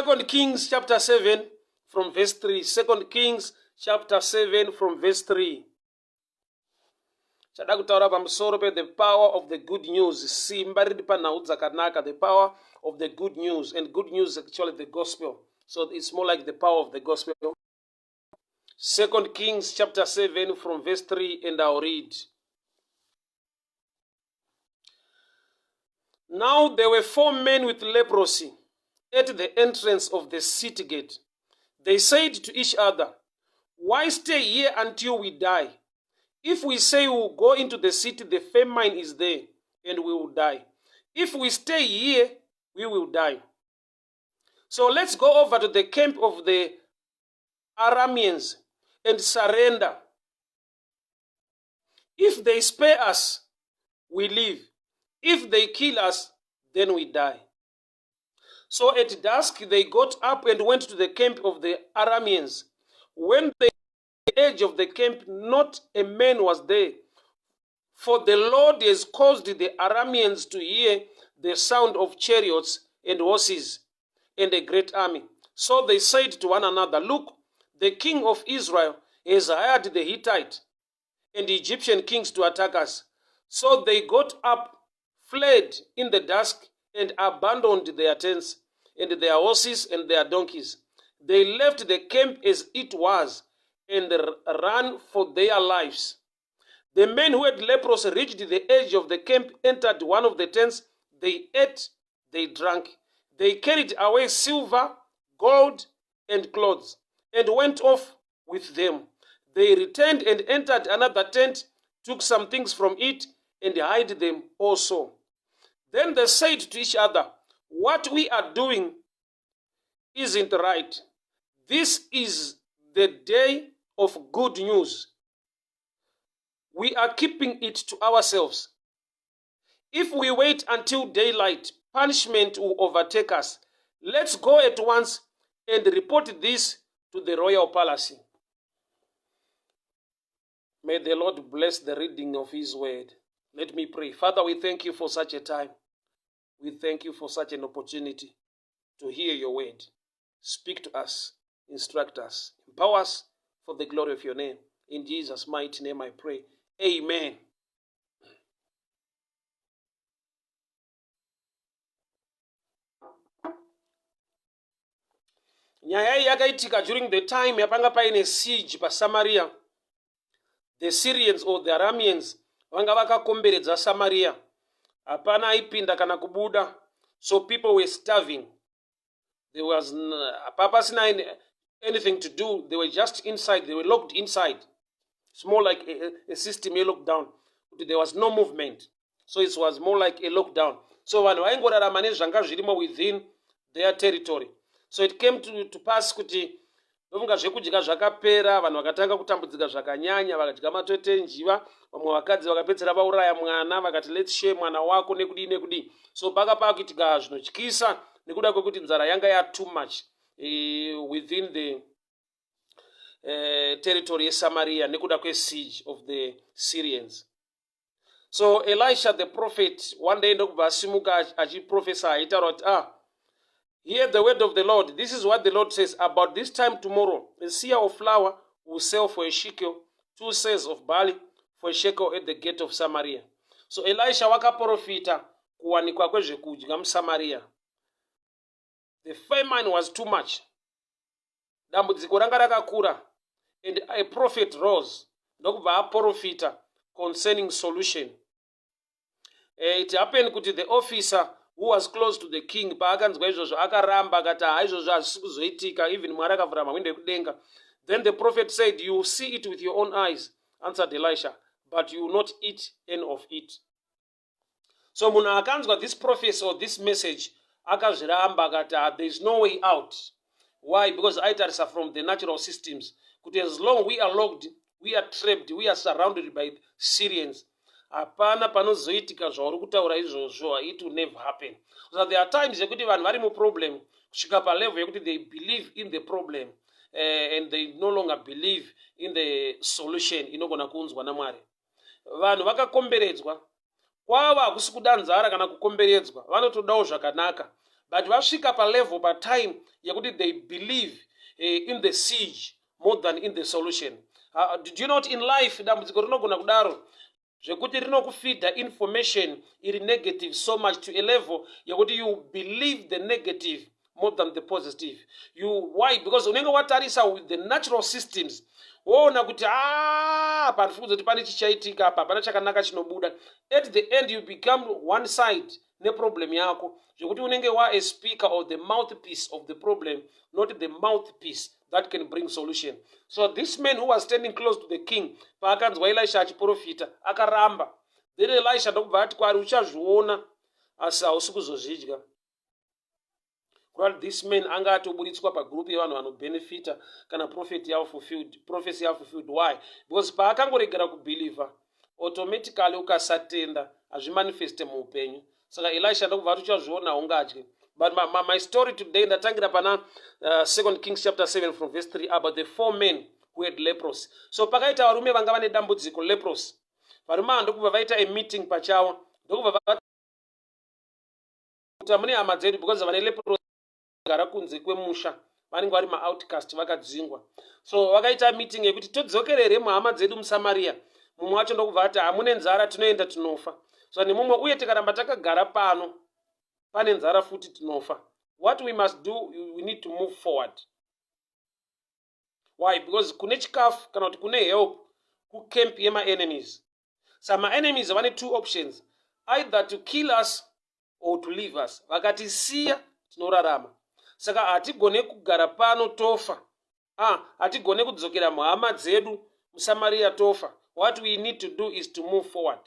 Second Kings chapter 7 from verse 3. Second Kings chapter 7 from verse 3. Chada kutaura pamusoro pe the power of the good news, simba riri panhau dzakanaka, the power of the good news, and good news is actually the gospel. So it's more like the power of the gospel. Second Kings chapter 7 from verse 3 and I'll read. Now there were four men with leprosy at the entrance of the city gate. They said to each other, Why stay here until we die? If we say we will go into the city, the famine is there and we will die. If we stay here, we will die. So let's go over to the camp of the Arameans and surrender. If they spare us, we live. If they kill us, then we die. So at dusk they got up and went to the camp of the Arameans. When they edge of the camp, not a man was there. For the Lord has caused the Arameans to hear the sound of chariots and horses and a great army. So they said to one another, Look, the king of Israel has hired the Hittite and the Egyptian kings to attack us. So they got up, fled in the dusk, and abandoned their tents and their horses and their donkeys. They left the camp as it was and ran for their lives. The men who had leprosy reached the edge of the camp, entered one of the tents. They ate, they drank. They carried away silver, gold, and clothes, and went off with them. They returned and entered another tent, took some things from it, and hid them also. Then they said to each other, What we are doing isn't right. This is the day of good news. We are keeping it to ourselves. If we wait until daylight, punishment will overtake us. Let's go at once and report this to the royal palace. May the Lord bless the reading of his word. Let me pray. Father, we thank you for such a time. We thank you for such an opportunity to hear your word. Speak to us, instruct us, empower us for the glory of your name. In Jesus' mighty name I pray. Amen. Nyaya iyi yakaitika during the time yapanga paine siege paSamaria. The Syrians or the Arameans vanga vakakomberedza Samaria. Hapana aipinda kana kubuda. So people were starving. There was hapapasina anything to do. They were just inside. They were locked inside. It's more like a system yelockdown. There was no movement. So it was more like a lockdown. So vanhu vaingorarama nezvanga zvirimo within their territory. So it came to pass kuti ndofunga zvekudya zvakapera, vanhu vakatanga kutambudzika zvakanyanya, vakadya matote enjiva, vamwe vakadzi vakapedzera vauraya mwana, vakati let's share mwana wako nekudii nekudii. So paka pakuitika zvinotyisa nekuda kwekuti nzara yanga ya too much within the territory yeSamaria nekuda kwesiege of the Syrians. So Elisha the prophet one day ndokubva asimuka achiprofesa aitaura kuti hear the word of the Lord. This is what the Lord says. About this time tomorrow, a seah of flour will sell for a shekel, 2 seahs of barley for a shekel at the gate of Samaria. So Elisha wakaprofita kuwanikwa kwezvekudya muSamaria. The famine was too much. Dambudziko ranga rakakura, and a prophet rose ndokubva aprofita concerning solution. It happened kuti the officer who was close to the king paakanzwa izvozvo akaramba akati ha izvozvo hazvisi kuzoitika, even Mwari akavhura mahwindo ekudenga. Then the prophet said, You see it with your own eyes, answered Elisha, but you will not eat any of it. So munhu akanzwa this prophecy or this message akazviramba akati there is no way out. Why? Because aitarisa from the natural systems kuti as long we are locked, we are trapped, we are surrounded by Syrians, hapana panozoitika zvauri kutaura izvozvo. It will never happen. So there are times yekuti vanhu vari muproblem kusvika palevel yekuti they believe in the problem and they no longer believe in the solution inogona kuunzwa naMwari. Vanhu vakakomberedzwa kwavo, hakusi kuda nzara kana kukomberedzwa, vanotodawo zvakanaka, But vasvika palevel, patime yekuti they believe in the siege more than in the solution. Did you know in life dambudziko rinogona kudaro zvekuti rinokufeeda information iri negative so much to a level yekuti you believe the negative more than the positive? You why? Because unenge watarisa with the natural systems, woona kuti a pandifunga kuti pane chichaitika apa, hapana chakanaka chinobuda. At the end you become one side neproblem yako, zvekuti unenge wa a speaker or the mouthpiece of the problem, not the mouthpiece that can bring solution. So this man who was standing close to the king, paakanzwa Elisha achiprofita, akaramba. Then Elisha ndokubva ati kwaari, "Uchazviona, asi hausi kuzozvidya." Kurati this man anga atoburitswa pagroup yevanhu vanobhenefita kana prophet yavo fulfilled, prophecy yavo fulfilled. Why? Because paakangoregera kubelieva, automatically ukasatenda hazvimanifeste muupenyu. Saka Elisha ndokubva ati, "Uchazviona, haungadye." But my story today, ndatangira pana Second Kings chapter 7 from verse 3, about the four men who had leprosy. So pakaita varume vanga vane dambudziko, leprosy. Varume ava ndokubva vaita a meeting pachavo, ndokubva vakuti mune hama dzedu, because vane leprosy gara kunze kwemusha, vanenge vari maoutcast, vakadzingwa. So vakaita meeting yekuti todzokerere muhama dzedu muSamaria. Mumwe wacho ndokubva ati, "Hamune nzara, tinoenda tinofa." So nemumwe uye, "Tikaramba takagara pano, pane nzara futi, tinofa. What we must do, we need to move forward." Why? Because kune chikafu kana kuti kune help kucamp yemaenemies. Sa maenemies vane two options: either to kill us or to leave us. Vakatisiya, tinorarama. Saka hatigone kugara pano tofa. Ah, hatigone kudzokera muhama dzedu muSamaria tofa. What we need to do is to move forward.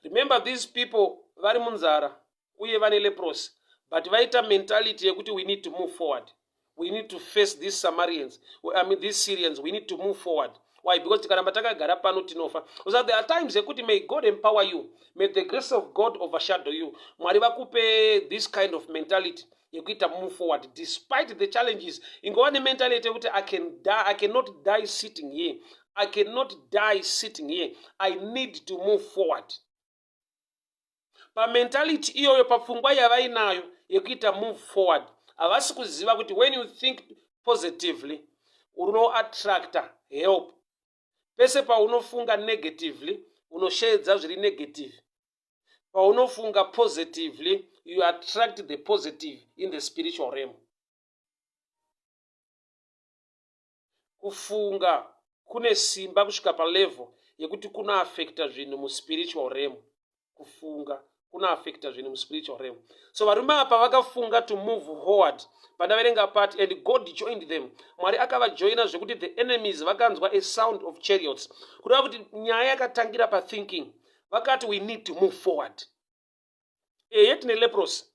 Remember, these people vari munzara uye vane leprosy, but vaita mentality yekuti we need to move forward, we need to face these Samarians, I mean these Syrians, we need to move forward. Why? Because tikaramba takagara pano tinofa. So there are times ekuti may God empower you, may the grace of God overshadow you, Mwari vakupe this kind of mentality yekuita move forward despite the challenges. Ingova nementality yekuti I can die, I cannot die sitting here, I cannot die sitting here, I need to move forward. Pamentality iyoyo, papfungwa yavainayo yekuita move forward, havasi kuziva kuti when you think positively, unoattracta help. Pese paunofunga negatively, unosheedza zviri negative. Paunofunga positively, you attract the positive in the spiritual realm. Kufunga kune simba kusvika palevel yekuti kunoafecta zvinhu muspiritual realm. Kufunga kunoafecta zvinhu muspiritual realm. So varume apa vakafunga to move forward. Pandaverenga part, and God joined them, Mwari akavajoina zvekuti the enemies vakanzwa a sound of chariots. Kureva kuti nyaya yakatangira pathinking. Vakati, "We need to move forward. Eye tine leprosy,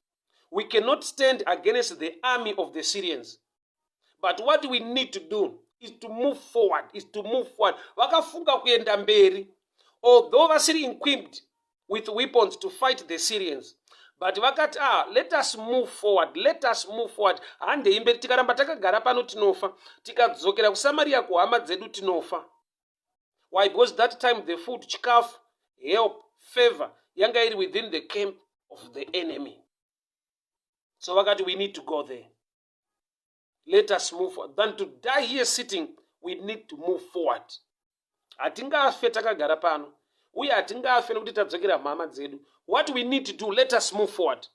we cannot stand against the army of the Syrians, but what we need to do is to move forward, is to move forward." Vakafunga kuenda mberi, although vasiri equipped with weapons to fight the Syrians, but vakati, "Ah, let us move forward, let us move forward. Handei mberi. Tikaramba takagara pano tinofa. Tikadzokera kuSamaria kuhama dzedu tinofa." Why? Because that time the food, chikafu, help, favor yanga iri within the camp of the enemy. So vakati, "We need to go there. Let us move forward. Than to die here sitting, we need to move forward. Hatingafe takagara pano, uye hatingafe nekuti tadzokera mhama dzedu. What we need to do, let us move forward."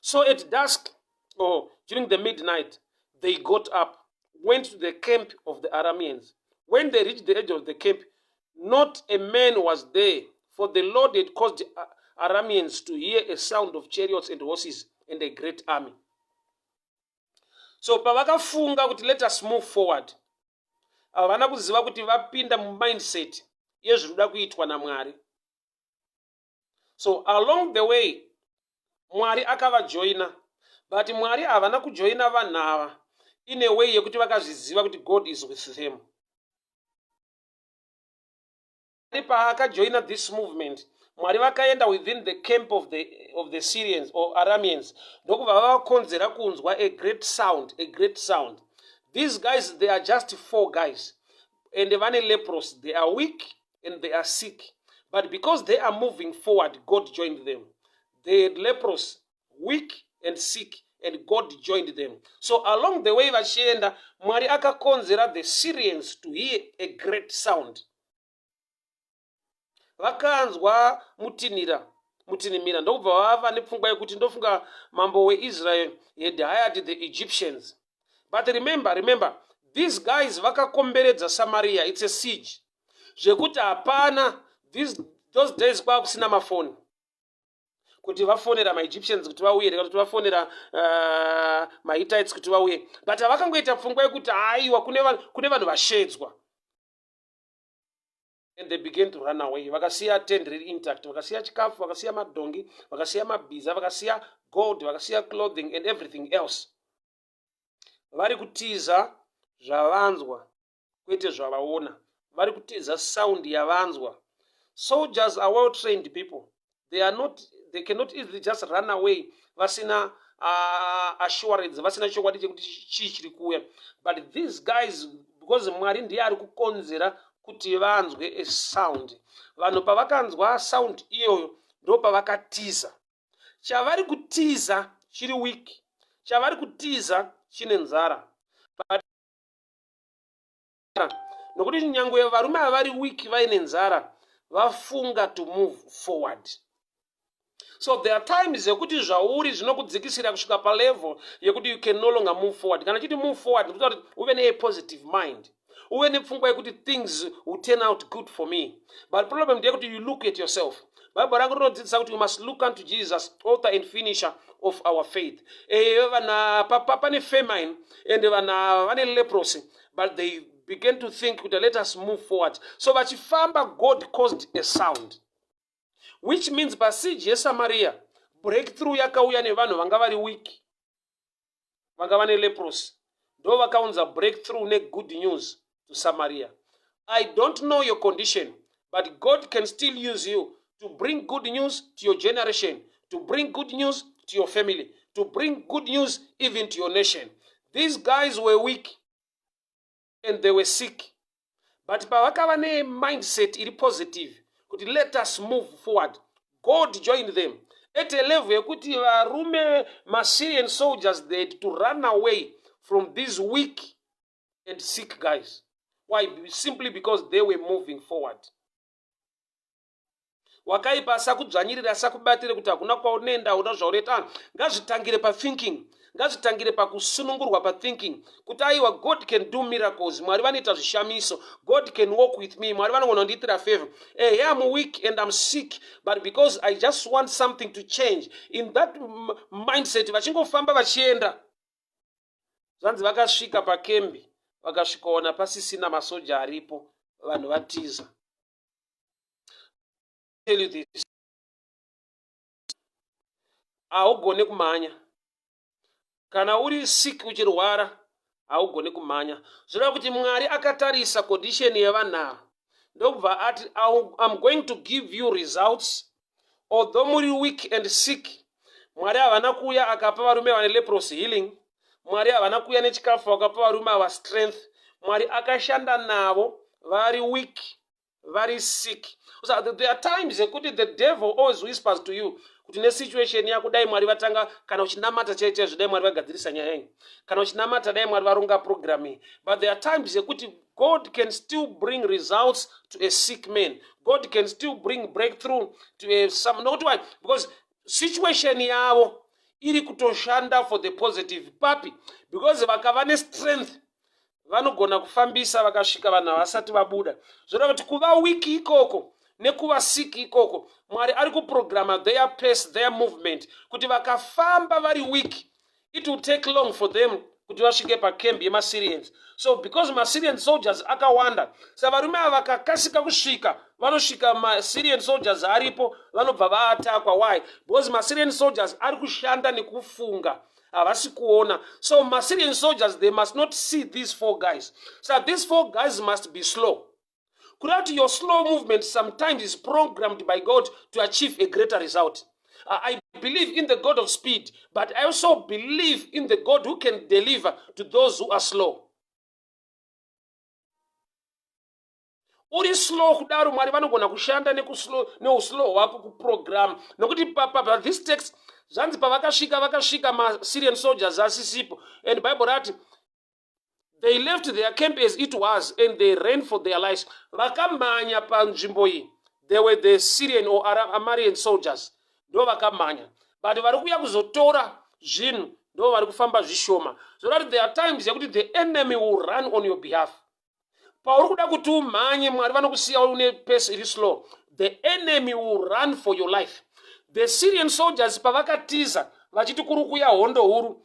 So at dusk or during the midnight, they got up, went to the camp of the Arameans. When they reached the edge of the camp, not a man was there, for the Lord had caused the Arameans to hear a sound of chariots and horses and a great army. So pavakafunga kuti let us move forward, havana kuziva kuti vapinda mumindset yezvinoda kuitwa naMwari. So along the way Mwari akavajoina, but Mwari havana kujoina vanhu ava in a way yekuti vakazviziva kuti God is with them. Paakajoina this movement, Mwari vakaenda within the camp of the Syrians or Arameans, ndokubva vavakonzera kunzwa a great sound, a great sound. These guys, they are just four guys and vane leprosy. They are weak and they are sick, but because they are moving forward, God joined them. They had leprosy, weak and sick, and God joined them. So along the way vachienda, Mwari akakonzera the Syrians to hear a great sound. Vakanzwa mutinhira mutinhimira, ndokubva vava nepfungwa yekuti ndofunga mambo weIsrael had hired the Egyptians. But remember, these guys vakakomberedza Samaria. It's a siege zvekuti hapana, those days kwakusina mafoni kuti vafonera maEgyptians kuti vauye, kana kuti vafonera maHittites kuti vauye. But havakangoita pfungwa yekuti haiwa, kune vanhu vashedzwa, and they began to run away. Vakasiya tent riri intact, vakasiya chikafu, vakasiya madhongi, vakasiya mabhiza, vakasiya gold, vakasiya clothing and everything else. Vari kutiza zvavanzwa, kwete zvavaona. Vari kutiza sound yavanzwa. Soldiers are well trained people. They are not, they cannot easily just run away vasina assurance, vasina chokwadi chekuti chii chiri kuuya. But these guys, because Mwari ndiye ari kukonzera kuti vanzwe a sound, vanhu pavakanzwa sound iyoyo, ndo pavakatiza. Chavari kutiza chiri weak, chavari kutiza chine nzara, nokuti nyange varume ava vari weak, vaine nzara, vafunga to move forward. So there are times yekuti zvauri zvinokudzikisira kusvika palevel yekuti you can no longer move forward. Kana chiti move forward, ndikuta kuti uve neapositive mind, uve nepfungwa yekuti things will turn out good for me. But problem ndeyekuti you look at yourself. Bhaibheri rangu rinodzidzisa kuti we must look unto Jesus, author and finisher of our faith. Vanhu pane famine and vanhu ava vane leprosy, but they began to think kuti let us move forward. So vachifamba, God caused a sound, which means pasiege yeSamaria, breakthrough yakauya nevanhu vanga vari weak, vanga vane leprosy. Ndo vakaunza breakthrough negood news to Samaria. I don't know your condition, but God can still use you to bring good news to your generation, to bring good news to your family, to bring good news even to your nation. These guys were weak and they were sick, but pavakava nemindset iri positive kuti let us move forward, God joined them at a level yekuti varume, maSyrian soldiers, they had to run away from these weak and sick guys. Why? Simply because they were moving forward. Wakaipa asakudzvanyirira, asakubatire kuti hakuna kwaunoenda, hauna zvaunoita. Ngazvitangire pathinking, ngazvitangire pakusunungurwa pathinking kuti aiwa, God can do miracles, Mwari vanoita zvishamiso, God can walk with me, Mwari vanogona kundiitira favor. Ehe, am weak and am sick, but because I just want something to change, in that mindset vachingofamba vachienda, zvanzi vakasvika pakembi, vakasvikaona pasisina masoja aripo, vanhu vatiza. Tell you this, haugone kumhanya kana uri sick, uchirwara haugone kumhanya. Zvoreva kuti Mwari akatarisa condition yevanhu ava, ndokubva ati, "Am going to give you results although muri weak and sick." Mwari havana kuuya akapa varume vane leprosy healing. Mwari havana kuuya nechikafu vakapa varume ava strength. Mwari akashanda navo vari weak, vari sick. So there are times yekuti the devil always whispers to you kuti nesituation yako, dai Mwari vatanga, kana uchinamata chai chaizvo, dai Mwari vagadzirisa nyaya iyi, kana uchinamata, dai Mwari varonga program iyi. But there are times yekuti God can still bring results to a sick man. God can still bring breakthrough to a some. Nokuti why? Because situation yavo iri kutoshanda for the positive. Papi? Because vakava nestrength, vanogona kufambisa vakasvika vanhu havasati vabuda. Zvoreva kuti kuva weak ikoko nekuva sick ikoko, Mwari ari kuprograma their pace, their movement, kuti vakafamba vari weak, it will take long for them kuti vasvike pakembi yemaSyrians. So because maSyrian soldiers akawanda, sa varume ava vakakasika kusvika, vanosvika maSyrian soldiers aripo, vanobva vaatakwa. Why? Because maSyrian soldiers ari kushanda nekufunga, havasi kuona. So maSyrian soldiers, they must not see these four guys. So these four guys must be slow, kureva kuti your slow movement sometimes is programmed by God to achieve a greater result. I believe in the God of speed, but I also believe in the God who can deliver to those who are slow. Uri slow kudaro, Mwari vanogona kushanda neuslow hwako kuprogram, nokuti pa this text Zvanzi pavakasvika, vakasvika maSyrian soldiers asisipo, and Bible rati they left their camp as it was and they ran for their lives. Vakamhanya panzvimbo iyi. They were the Syrian or Amarian soldiers, ndo vakamhanya, but vari kuuya kuzotora zvinhu ndo vari kufamba zvishoma. So that there are times yekuti the enemy will run on your behalf. Pauri kuda kuti umhanye, Mwari vanokusiya une pace iri slow. The enemy will run for your life. The Syrian soldiers pavakatiza vachiti kuri kuya hondo huru,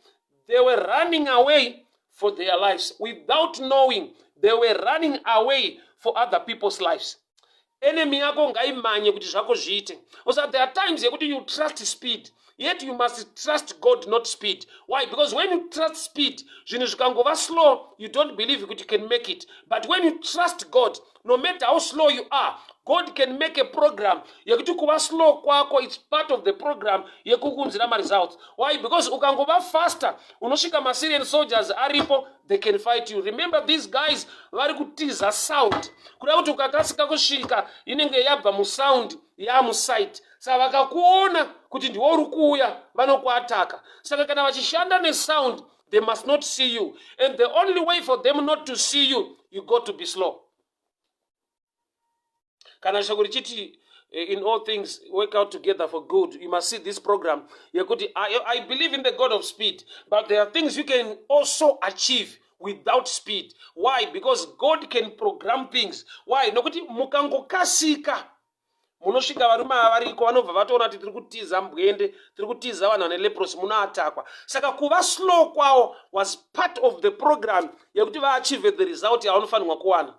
they were running away for their lives without knowing they were running away for other people's lives. Enemy yako ngaimanye kuti zvako zviite. Also, there are times yekuti you trust speed, yet you must trust God, not speed. Why? Because when you trust speed, zvinhu zvikangova slow, you don't believe kuti you can make it. But when you trust God, no matter how slow you are, God can make a program yekuti kuva slow kwako, it's part of the program yekukunzira maresults. Why? Because ukangova faster, unosvika maSyrian soldiers aripo, they can fight you. Remember, these guys vari kutiza sound, kuda kuti ukakasika kusvika, inenge yabva musound yamusight. Saka vakakuona kuti ndiwo uri kuuya, vanokuataka. Saka kana vachishanda nesound, they must not see you, and the only way for them not to see you, you got to be slow. Kana shoko richiti in all things work out together for good, you must see this program yekuti I believe in the God of speed, but there are things you can also achieve without speed. Why? Because God can program things. Why? Nokuti mukangokasika, munosvika varume ava variko, vanobva vatoona kuti tiri kutiza mbwende, tiri kutiza vanhu vane leprosy, munoatakwa. Saka kuva slow kwavo was part of the program yekuti vaachieve the result yavanofanirwa kuwana.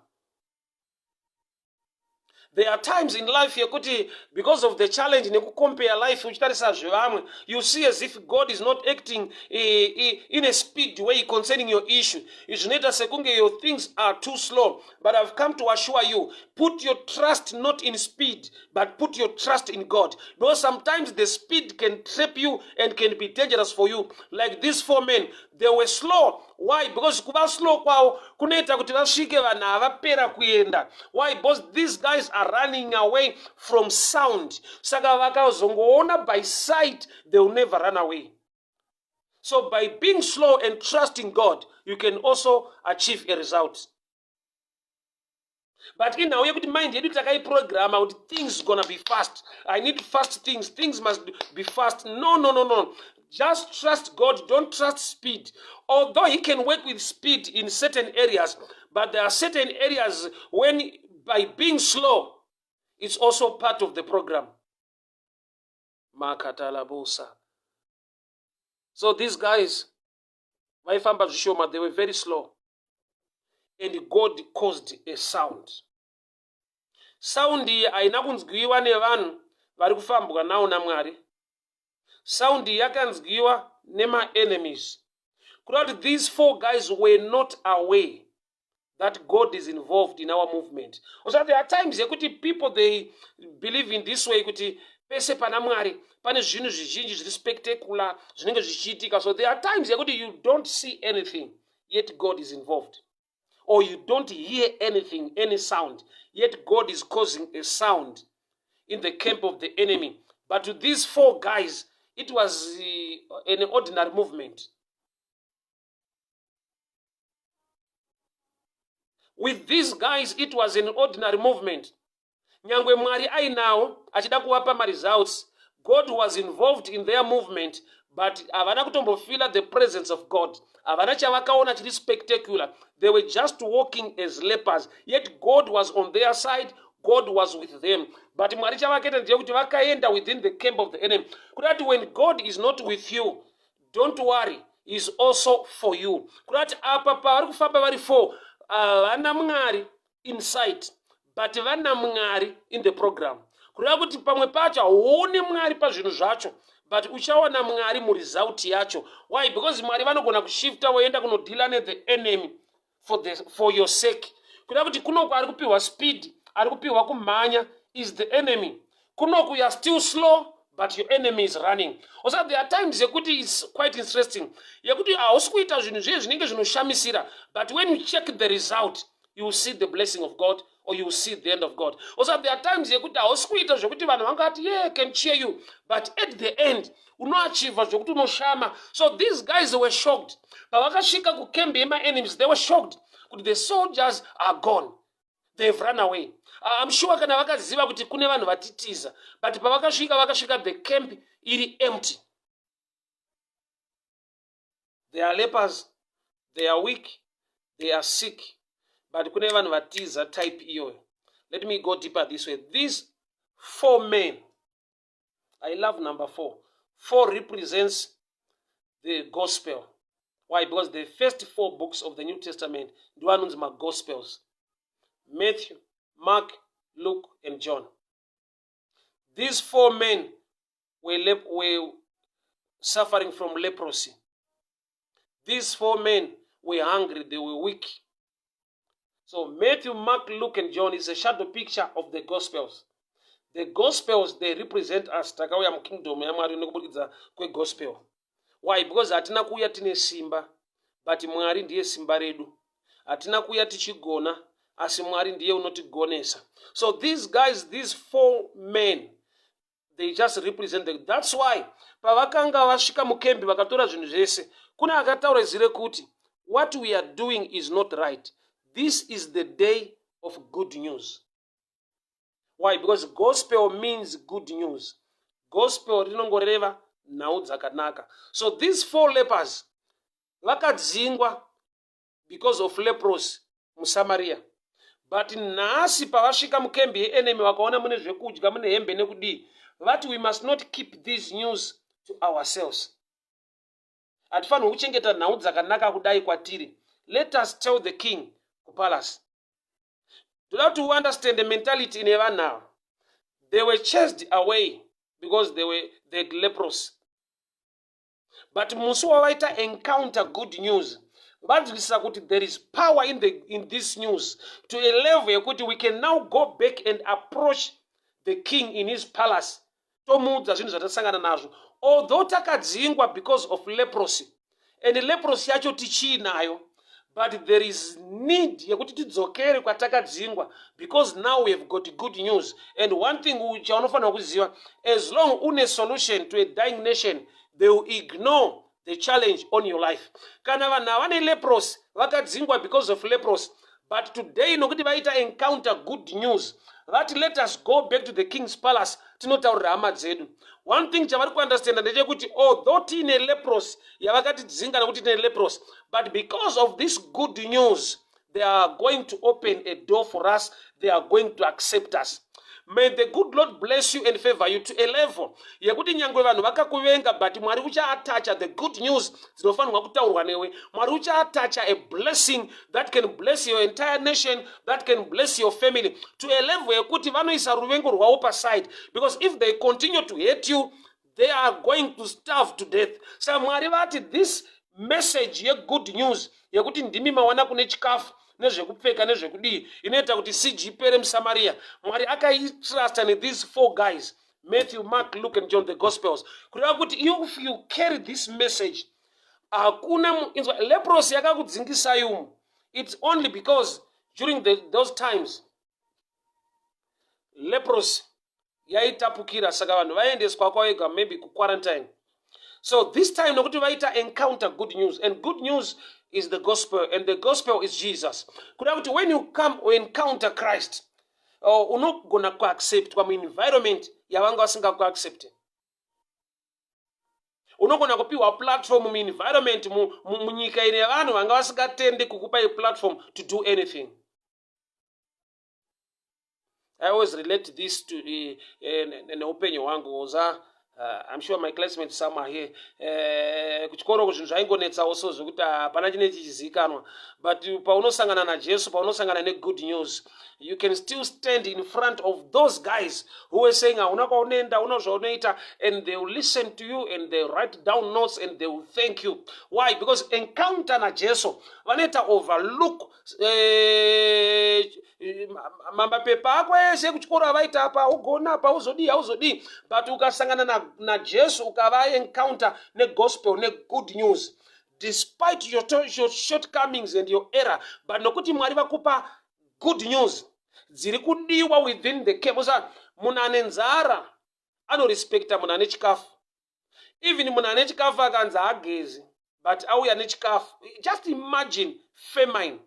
There are times in life yekuti because of the challenge nekucompare life uchitarisa zvevamwe, you see as if God is not acting in a speed way concerning your issue. Zvinoita sekunge your things are too slow, but I've come to assure you, put your trust not in speed, but put your trust in God, because sometimes the speed can trap you and can be dangerous for you. Like these four men, they were slow. Why? Because kuva slow kwavo kunoita kuti vasvike vanhu havapera kuenda. Why? Because these guys are running away from sound. Saka vakazongoona by sight, they will never run away. So by being slow and trusting God, you can also achieve a result. But inhau yekuti mind yedu takaiprograma kuti things gonna be fast. I need fast things, things must be fast. No, no, no, no. Just trust God, don't trust speed. Although he can work with speed in certain areas, but there are certain areas when by being slow, it's also part of the program. Makatalabosa. So these guys vaifamba zvishoma, they were very slow, and God caused a sound. Sound iyi haina kunzwiwa nevanhu vari kufambwa nawo naMwari. Sound iyi yakanzwiwa nemaenemies, kuda kuti these four guys were not aware that God is involved in our movement. So there are times yekuti people, they believe in this way kuti pese pana Mwari pane zvinhu zvizhinji zviri spectacular zvinenge zvichiitika. So there are times yekuti you don't see anything, yet God is involved, or you don't hear anything, any sound, yet God is causing a sound in the camp of the enemy. But to these four guys, it was an ordinary movement. With these guys, it was an ordinary movement. Nyangwe Mwari ainawo achida kuvapa maresults, God was involved in their movement, but havana kutombofeela the presence of God. Havana chavakaona chiri spectacular. They were just walking as lepers, yet God was on their side, God was with them. But Mwari chavakaita ndeyekuti vakaenda within the camp of the enemy. Kuda kuti when God is not with you, don't worry, is also for you. Kuda kuti apa pavari kufamba vari four, havana Mwari in sight, but vana Mwari in the program. Kureva kuti pamwe pacho hauoni Mwari pazvinhu zvacho, but uchawana Mwari muresult yacho. Why? Because Mwari vanogona kushifta voenda kunodhila nethe enemy for your sake. Kureva kuti kunoku ari kupiwa speed, ari kupiwa kumhanya is the enemy. Kunoku you are still slow, but your enemy is running. Also, there are times yekuti is quite interesting yekuti hausi kuita zvinhu zviye zvinenge zvinoshamisira, but when you check the result, You will see the blessing of God or you will see the end of God. Also, there are times yekuti hausi kuita zvekuti vanhu vangati, "Yeah, can cheer you," but at the end unoachieva zvekuti unoshama. So these guys were shocked pavakasvika kukembi yemaenemies. They were shocked kuti the soldiers are gone, they've run away. I'm sure kana vakaziva kuti kune vanhu vatitiza, but pavakasvika, vakasvika the camp iri empty. They are lepers, they are weak, they are sick, but kune vanhu vatiza type iyoyo. Let me go deeper this way. These four men, I love number four. Four represents the gospel. Why? Because the first four books of the New Testament ndiwo anonzi magospels: Matthew, Mark, Luke and John. These four men were suffering from leprosy. These four men were hungry, they were weak. So Matthew, Mark, Luke and John is a shadow picture of the gospels. The gospels, they represent us. Takauya mukingdom yaMwari nekuburikidza kwegospel. Why? Because hatina kuuya tine simba, but Mwari ndiye simba redu. Hatina kuuya tichigona, asi Mwari ndiye unotigonesa. So these guys, these four men, they just represent that's why pavakanga vasvika mukembi, vakatora zvinhu zvese, kune akataura zire kuti what we are doing is not right. This is the day of good news. Why? Because gospel means good news. Gospel rinongoreva nhau dzakanaka. So these four lepers vakadzingwa because of leprosy muSamaria, but nhasi pavasvika mukembi yeenemy, vakaona mune zvekudya, mune hembe nekudii, vati, "We must not keep these news to ourselves. Hatifanirwi kuchengeta nhau dzakanaka kudai kwatiri. Let us tell the king kupalace." Ndoda kuti uunderstand the mentality ine vanhu ava. They were chased away because they had leprosy, but musi wavaita encounter good news, vanzwisisa kuti there is power in this news to a level yekuti we can now go back and approach the king in his palace, tomuudza zvinhu zvatasangana nazvo. Although takadzingwa because of leprosy, and leprosy yacho tichiinayo, but there is need yekuti tidzokere kwatakadzingwa because now we have got good news. And one thing chaunofanira kuziva, as long une solution to a dying nation, they will ignore the challenge on your life. Kana vanhu ava vane leprosy, vakadzingwa because of leprosy, but today nokuti vaita encounter good news, vati, "Let us go back to the king's palace, tinotaurira hama dzedu." One thing chavari kuunderstanda ndechekuti although tiine leprosy yavakatidzinga nekuti tine leprosy, but because of this good news, they are going to open a door for us, they are going to accept us. May the good Lord bless you and favor you to a level yekuti nyangwe vanhu vakakuvenga, but Mwari uchaattacha the good news dzinofanirwa kutaurwa newe. Mwari uchaattacha a blessing that can bless your entire nation, that can bless your family to a level yekuti vanoisa ruvengo rwavo paside, because if they continue to hate you, they are going to starve to death. Saka Mwari vati this message yegood news yekuti ndimi mawana kune chikafu nezvekupfeka nezvekudii inoita kuti siege ipere muSamaria, Mwari akaitrusta nethese four guys: Matthew, Mark, Luke and John, the gospels. Kureva kuti if you carry this message, hakuna inzwa, leprosy yakakudzingisai umu, it's only because during those times leprosy yaitapukira, saka vanhu vaendeswa kwavega, maybe kuquarantine. So this time, nokuti vaita encounter good news, and good news is the gospel, and the gospel is Jesus. Kuda kuti when you come or encounter Christ, unogona kuacceptwa muenvironment yavanga vasingakuaccepte. Unogona kupiwa platform muenvironment, munyika ine vanhu vanga vasingatendi kukupai platform to do anything. I always relate this to neupenyu hwangu. Oza I'm sure my classmates, some are here. Kuchikoro zvinhu zvaingonetsawo so zvekuti hapana chine chichizivikanwa, but paunosangana naJesu, paunosangana negood news, you can still stand in front of those guys who were saying hauna kwaunoenda, hauna zvaunoita, and they will listen to you and they write down notes and they will thank you. Why? Because encounter naJesu, vanoita overlook mapepa ako ese ekuchikoro avaita apa, ugona apa, uzodii, hauzodii, but ukasangana naJesu, ukava encounter negospel, negood news, despite your shortcomings and your error, but nokuti Mwari vakupa Good news dziri kudiwa within the camp. Usa munhu ane nzara anorespecta munhu ane chikafu. Even munhu ane chikafu akanzi haagezi, but auya nechikafu. Just imagine famine.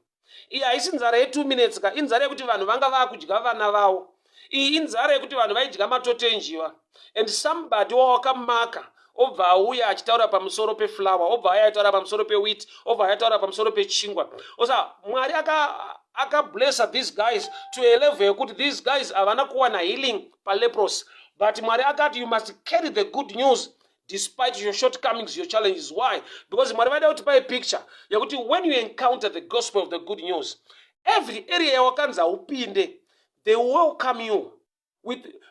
Iyi haisi nzara ye2 minutes ka, inzara yekuti vanhu vanga vaakudya vana vavo. Iyi inzara yekuti vanhu vaidya matoto enjiva. And somebody wawakamaka obva auya achitaura pamusoro peflower, obva auya achitaura pamusoro pewheat, obva auya achitaura pamusoro pechingwa. Osa Mwari akablessa aka these guys to a level yekuti these guys havana kuwana healing paleprosy, but Mwari akati, "You must carry the good news despite your shortcomings, your challenges." Why? Because Mwari vaida kuti pai picture yekuti when you encounter the gospel of the good news, every area yawakanzi haupinde, they welcome you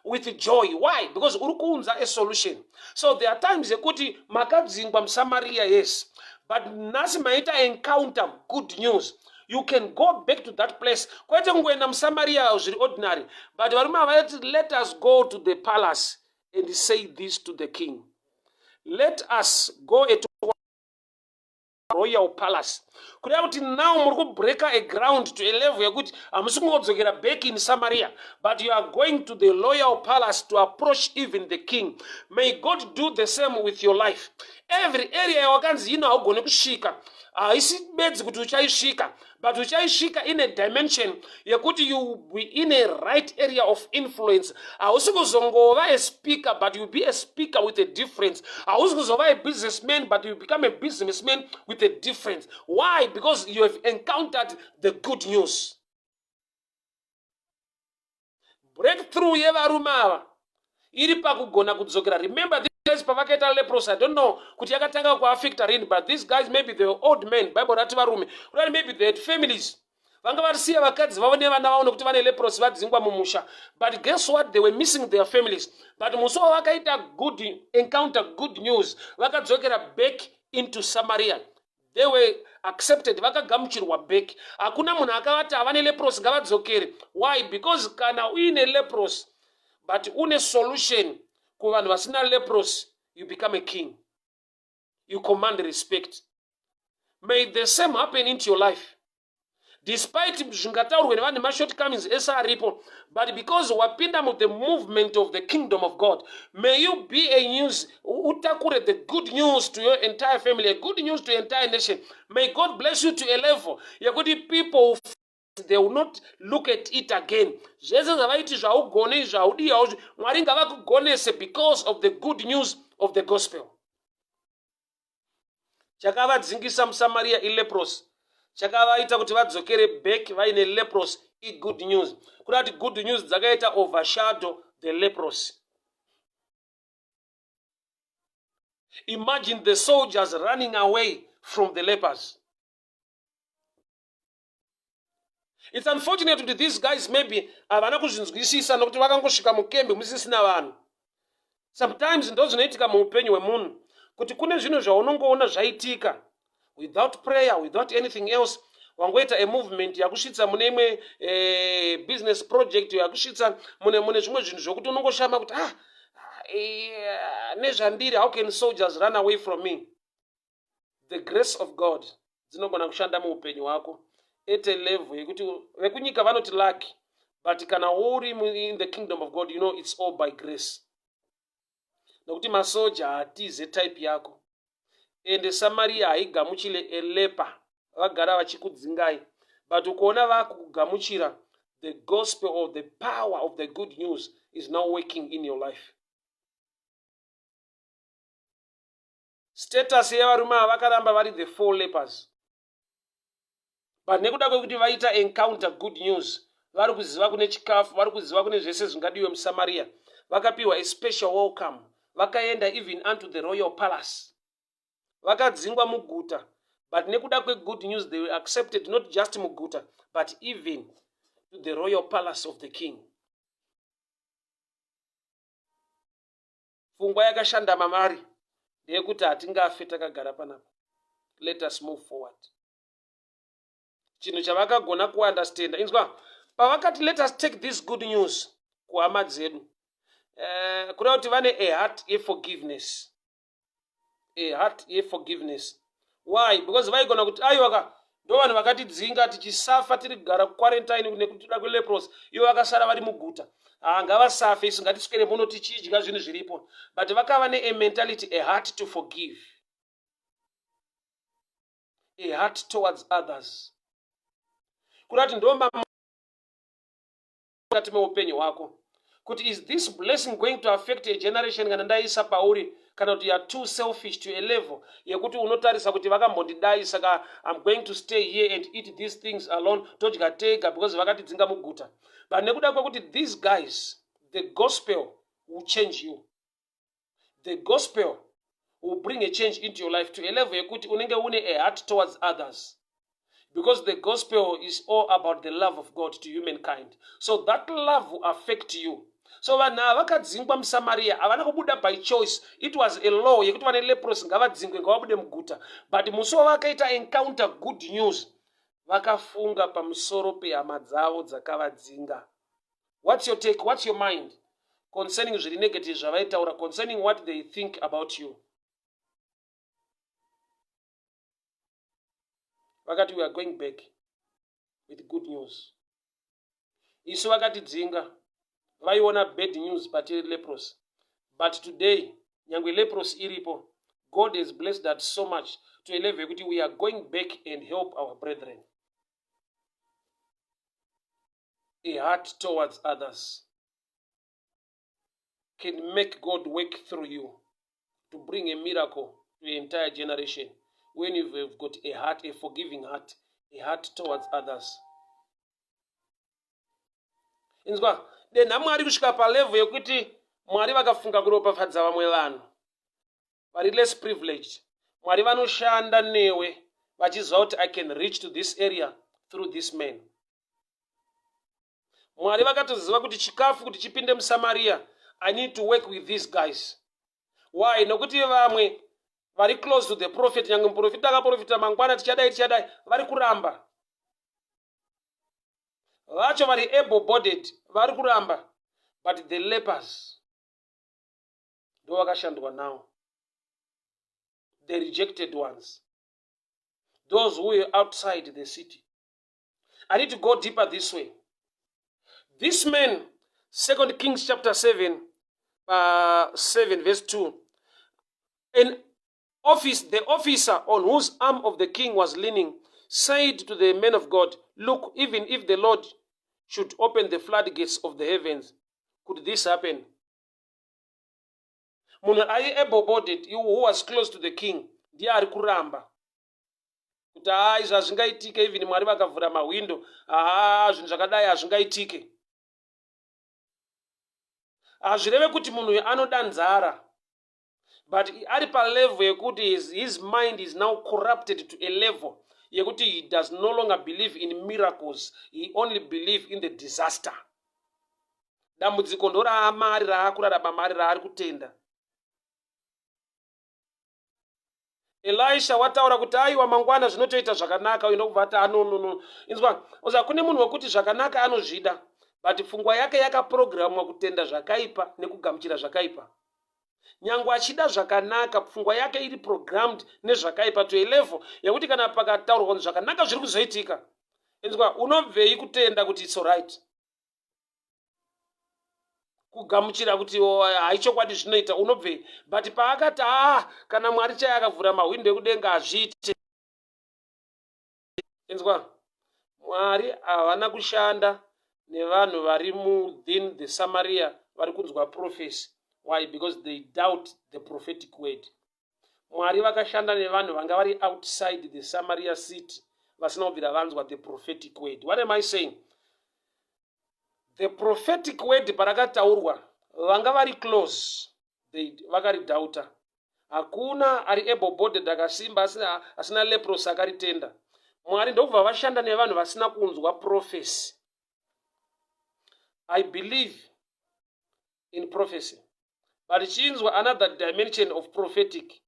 with joy. Why? Because uri kuunza a solution. So there are times yekuti makadzingwa muSamaria, yes, but nhasi maita encounter good news. You can go back to that place, kwete kungoenda muSamaria zviri ordinary, but varume havati, "Let us go to the palace and say this to the king. Let us go at royal palace." Kureva kuti now muri kubreaka a ground to a level yekuti hamusi kungodzokera back in Samaria, but you are going to the royal palace to approach even the king. May God do the same with your life. Every area yawakanzi ino haugoni kusvika, haisi bedzi kuti uchaisvika, but uchaisvika in a dimension yekuti you be in a right area of influence. Hausi kuzongova a speaker, but you be a speaker with a difference. Hausi kuzova a businessman, but you become a businessman with a difference. Why? Because you have encountered the good news. Breakthrough yevarume ava iri pakugona kudzokera. Remember, these guys pavakaita leprosy, I don't know kuti yakatanga kuaffecta rini, but these guys, maybe they were old men. Bible rati varume kudari, maybe they had families, vanga varisiya vakadzi vavo nevana vavo nekuti vane leprosy, vadzingwa mumusha. But guess what? They were missing their families, but musi wavakaita good encounter good news, vakadzokera back into Samaria. They were accepted, vakagamuchirwa back. Hakuna munhu akavati hava neleprosy, ngavadzokere. Why? Because kana uine leprosy but une solution kuvanhu vasina leprosy, you become a king, you command respect. May the same happen into your life. Despite zvingataurwe nevanhu, nemashortcomings ese aripo, but because wapinda muthe movement of the kingdom of God, may you be a news, utakure the good news to your entire family, a good news to your entire nation. May God bless you to a level yekuti people, they will not look at it again. Zvese zvavaiti zvaugone izvi, haudii, hauzvi, Mwari ngavakugonese because of the good news of the gospel. Chakavadzingisa muSamaria ileprosy. Chakavaita kuti vadzokere back vaine leprosy igood news. Kuda kuti good news dzakaita overshadow the leprosy. Imagine the soldiers running away from the lepers. It's unfortunate kuti these guys maybe havana kuzvinzwisisa, nokuti vakangosvika mukembi musisina vanhu. Sometimes ndo zvinoitika muupenyu hwemunhu, kuti kune zvinhu zvaunongoona zvaitika without prayer, without anything else. Wangoita a movement yakusvitsa mune imwe business project, yakusvitsa mune zvimwe zvinhu zvokuti unongoshama kuti, ah, nezvandiri, how can soldiers run away from me? The grace of God dzinogona kushanda muupenyu hwako at a level yekuti vekunyika vanoti lucky, but kana uri in the kingdom of God, you know it's all by grace, nokuti masoja haatize type yako. Ende Samaria haigamuchire a leper, vagara vachikudzingai, but ukuona vakukugamuchira, the gospel of the power of the good news is now working in your life. Status yevarume ava, vakaramba vari the four lepers, but nekuda kwekuti vaita encounter good news, vari kuziva kune chikafu, vari kuziva kune zvese zvingadiwe muSamaria, vakapiwa a special welcome. Vakaenda even unto the royal palace. Vakadzingwa muguta, but nekuda kwegood news they were accepted, not just muguta but even to the royal palace of the king. Pfungwa yakashanda mamari ndeyekuti hatingafe takagara panapa, let us move forward. Chinhu chavakagona kuunderstanda, inzwa pavakati, "Let us take this good news kuhama dzedu," kureva kuti vane a heart yeforgiveness, a heart yeforgiveness. Why? Because vaigona kuti, aiwaka, Ndo vanhu vakatidzinga tichisafa tiri kugara kuquarantine nekuda kwelepros, ivo vakasara vari muguta. Haa, ngavasafe, isu ngatiswere muno tichidya zvinhu zviripo. But vakava nea mentality, a heart to forgive, a heart towards others. Kuda kuti ndo mukati meupenyu hwako kuti is this blessing going to affect a generation kana ndaisa pauri, kana kuti youare too selfish to a level yekuti unotarisa kuti vakambondidai, saka I'm going to stay here and eat these things alone, todya tega because vakatidzinga muguta. But nekuda kwekuti these guys, the gospel will change you, the gospel will bring a change into your life to a level yekuti unenge une a heart towards others, because the gospel is all about the love of God to humankind. So that love will affect you. So vanhu ava vakadzingwa muSamaria havana kubuda by choice. It was a law yekuti vane leprosy ngavadzingwe, ngavabude muguta. But musi wavakaita encounter good news, vakafunga pamusoro pehama dzavo dzakavadzinga. What's your take? What's your mind concerning zviri negative zvavaitaura, concerning what they think about you? Vakati, we are going back with good news. Isu vakatidzinga vaiona bad news patiri, leprosy, but today nyangwe leprosy iripo, God has blessed that so much to a level yekuti we are going back and help our brethren. A heart towards others can make God work through you to bring a miracle to the entire generation when you've got a heart, a forgiving heart, a heart towards others. Inzwa, denha Mwari kusvika palevel yekuti Mwari vakafunga kuropafadza vamwe vanhu vari less privileged, Mwari vanoshanda newe vachiziva kuti I can reach to this area through this man. Mwari vakatoziva kuti chikafu kuti chipinde muSamaria, I need to work with these guys. Why? Nokuti vamwe vari close to the prophet, nyange muprofita akaprofita mangwana tichadai tichadai, vari kuramba. Vacho vari able bodied vari kuramba, but the lepers ndo vakashandwa now, the rejected ones, those who were outside the city. I need to go deeper this way. This man, Second Kings chapter 7, 7 verse 2, an office, the officer on whose arm of the king was leaning said to the man of God, "Look, even if the Lord should open the floodgates of the heavens, could this happen?" Munhu ai able bodied who was close to the king ndiye ari kuramba kuti haa, izvi hazvingaitike, even Mwari vakavhura mahwindo, haa, zvinhu zvakadai hazvingaitike. Hazvireve kuti munhu uyu anoda nzara, but ari palevel yekuti his mind is now corrupted to a level yekuti he does no longer believe in miracles, he only believe in the disaster. Dambudziko ndoraamari raakurarama mari raari kutenda. Elisha wataura kuti aiwa, mangwana zvinotoita zvakanaka, uyu ndokubva ati anonono. Inzwa, oza kune munhu wekuti zvakanaka anozvida, but pfungwa yake yakaprogramwa kutenda zvakaipa nekugamuchira zvakaipa. Nyange achida zvakanaka, pfungwa yake iri programmed nezvakaipa to a level yekuti kana pakataurwa kunzi zvakanaka zviri kuzoitika, inzwa, unobvei kutenda kuti it's alright, kugamuchira kuti oh, haichokwadi zvinoita, unobvei? But paakati aa, kana Mwari chai akavhura mahwindo ekudenga, hazviite. Inzwa, Mwari havana kushanda nevanhu vari within the Samaria vari kunzwa prophecy. Why? Because they doubt the prophetic word. Mwari vakashanda nevanhu vanga vari outside the Samaria city, vasina kubvira vanzwa the prophetic word. What am I saying? The prophetic word parakataurwa, vanga vari close vakaridhauta. Hakuna ari able bodied akasimba asina leprosy akaritenda. Mwari ndokubva vashanda nevanhu vasina kunzwa prophecy. I believe in prophecy, but chinzwa another dimension of prophetic.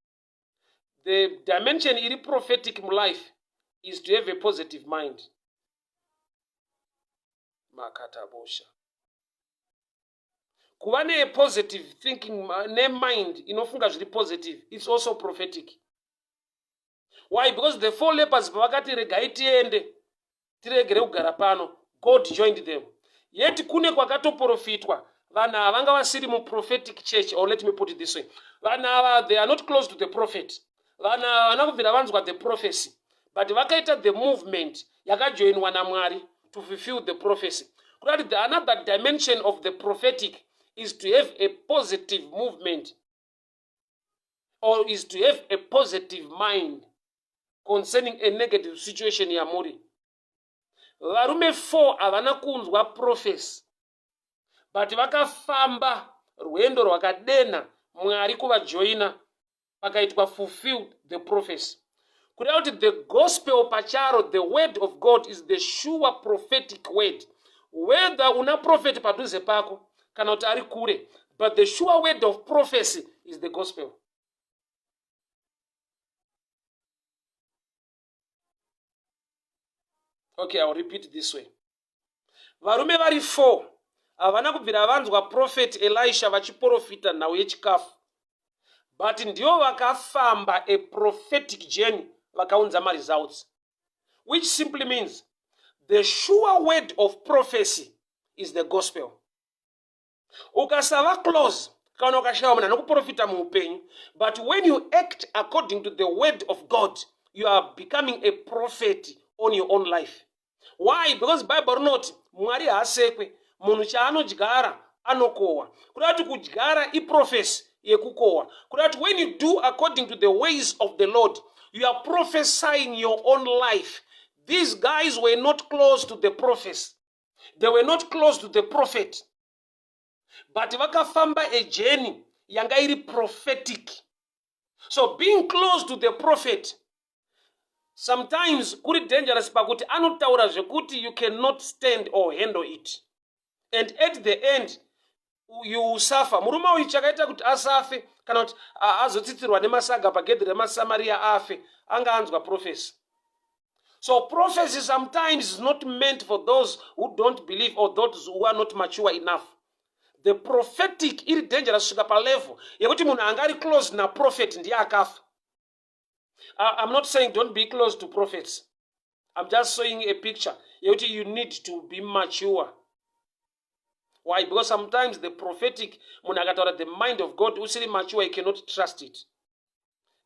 The dimension iri prophetic mulife is to have a positive mind. Makatabosha kuva nepositive thinking nemind inofunga zviri positive, it's also prophetic. Why? Because the four lepers pavakati regai tiende tiregere kugara pano, God joined them. Yet kune kwakatoprofitwa vanhu ava vanga vasiri muprophetic church, or let me put it this way, vanhu ava they are not close to the prophet. Vanhu ava vana kubvira vanzwa the prophecy, but vakaita the movement yakajoinwa naMwari to fulfill the prophecy. Kuda kuti the another dimension of the prophetic is to have a positive movement or is to have a positive mind concerning a negative situation yamuri. Varume 4 havana kunzwa prophecy, but vakafamba rwendo rwakadenha Mwari kuvajoina, pakaitwa fulfilled the prophecy. Kureva kuti the gospel pacharo, the word of God, is the sure prophetic word, whether una prophet padhuze pako kana kuti ari kure, but the sure word of prophecy is the gospel. Okay, Ill repeat this way. Varume vari 4 havana kubvira vanzwa prophet Elisha vachiprofita nhau yechikafu, but ndivo vakafamba a prophetic journey vakaunza maresults, which simply means the sure word of prophecy is the gospel. Ukasava close kana ukashaya munhu anokuprofita muupenyu, but when you act according to the word of God, you are becoming a prophet on your own life. Why? Because Bible rinoti Mwari haasekwe, munhu chaanodyara anokohwa. Kuda kuti kudyara iprofesi yekukohwa. Kuda kuti when you do according to the ways of the Lord, you are prophesying your own life. These guys were not close to the prophecy, they were not close to the prophet, but vakafamba a journey yanga iri prophetic. So being close to the prophet sometimes kuri dangerous pakuti anotaura zvekuti you cannot stand or handle it, and at the end you will suffer. Murume uyu chakaita kuti asafe kana kuti azotsitsirwa nemasaga pagedhi remaSamaria afe, anga anzwa prophecy. So prophecy sometimes is not meant for those who don't believe or those who are not mature enough. The prophetic iri dangerous kusvika palevel yekuti munhu anga ari close naprophet ndiye akafa. I'm not saying don't be close to prophets. I'm just showing a picture yekuti you need to be mature. Why? Because sometimes the prophetic, munhu akataura the mind of God, usiri mature, you cannot trust it.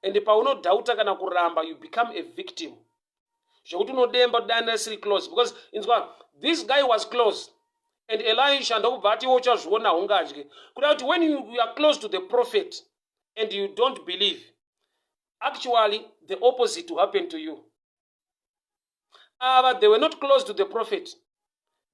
And paunodhauta kana kuramba, you become a victim. Zvekuti unodemba kuti dai ndisiri close, because inzwa, this guy was close and Elisha ndokubva ati iwe uchazviona haungadye. Kuda kuti when you are close to the prophet and you don't believe, actually the opposite will happen to you. Ava, they were not close to the prophet.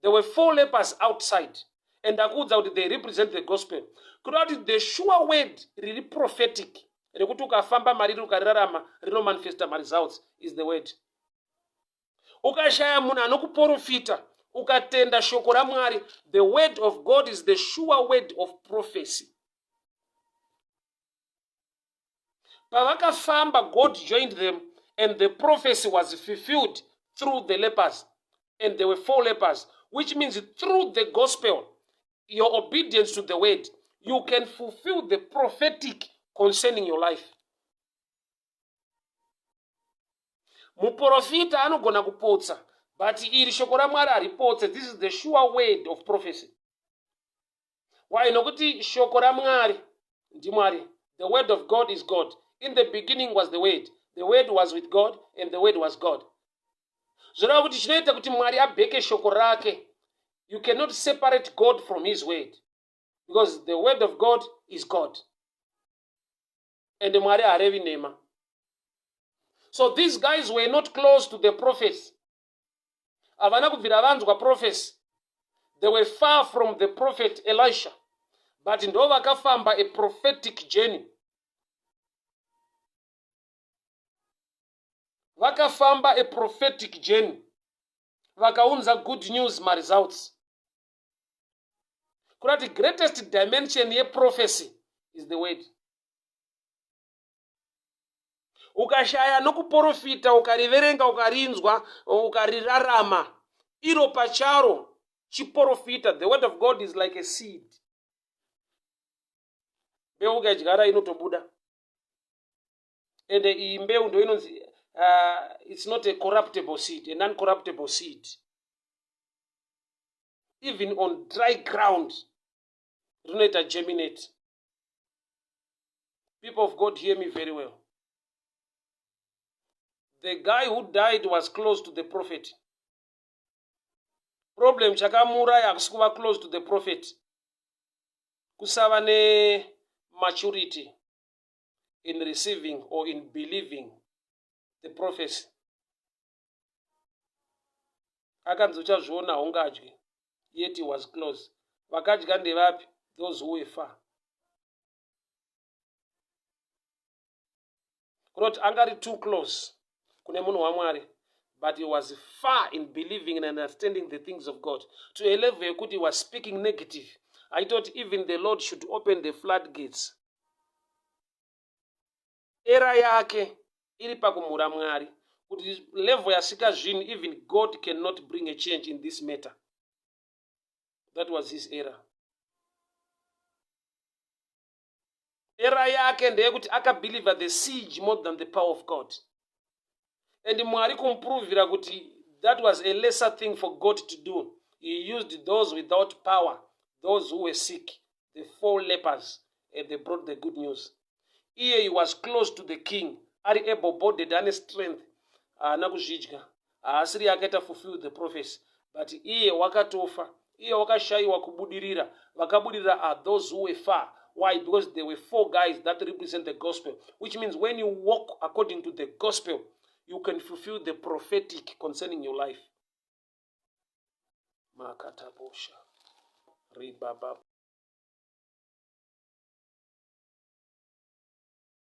There were four lepers outside, and ndakuudza kuti they represent the gospel. Kuda kuti the sure word riri prophetic rekuti ukafamba mariri ukarirarama rinomanifesta maresults is the word. Ukashaya munhu anokuprofita, ukatenda shoko raMwari, the word of God is the sure word of prophecy. Pavakafamba, God joined them and the prophecy was fulfilled through the lepers. And there were four lepers, which means through the gospel, your obedience to the word, you can fulfill the prophetic concerning your life. Muprofita anogona kupotsa, but iri shoko raMwari haripotse. This is the sure word of prophecy. Why? Nokuti shoko raMwari ndiMwari. The word of God is God. In the beginning was the word, the word was with God, and the word was God. Zvoreva kuti chinoita kuti Mwari abheke shoko rake, you cannot separate God from his word, because the word of God is God, and Mwari harevi nhema. So these guys were not close to the prophets. Havana kubvira vanzwa prophecy. They were far from the prophet Elisha, but ndo vakafamba a prophetic journey. Vakafamba a prophetic journey, vakaunza good news, maresults. Kurati greatest dimension yeprophecy is the word. Ukashaya nokuprofita, ukariverenga, ukarinzwa, ukarirarama, iro pacharo chiprofita. The word of God is like a seed. Mbeu ukadyara inotobuda, ende iyi mbeu ndo inonzi It's not a corruptible seed, a non-corruptible seed. Even on dry ground rinoita germinate. People of God, hear me very well. The guy who died was close to the prophet. Problem chakamuuraya hakusi kuva close to the prophet, kusava nematurity in receiving or in believing the prophecy. Akanzi uchazviona haungadyi, yet he was close. Vakadya ndevapi? Those who were far. Kunoti angari too close kune munhu waMwari, but he was far in believing and understanding the things of God to a level yekuti he was speaking negative, aitoti even the Lord should open the flood gates. Era yake iri pakumhura Mwari kuti level yasvika zvinhu, even God cannot bring a change in this matter. That was his error. Era yake ndeyekuti akabeliever the siege more than the power of God, and Mwari kumuprovira kuti that was a lesser thing for God to do, he used those without power, those who were sick, the four lepers, and they brought the good news. Iye, he was close to the king, ari able bodied, ane strength, haana kuzvidya. Haasiri akaita fulfill the prophecy, but iye wakatofa, iye wakashayiwa kubudirira. Vakabudirira are those who were far. Why? Because there were four guys that represent the gospel, which means when you walk according to the gospel, you can fulfill the prophetic concerning your life. Makatabosha ribaba.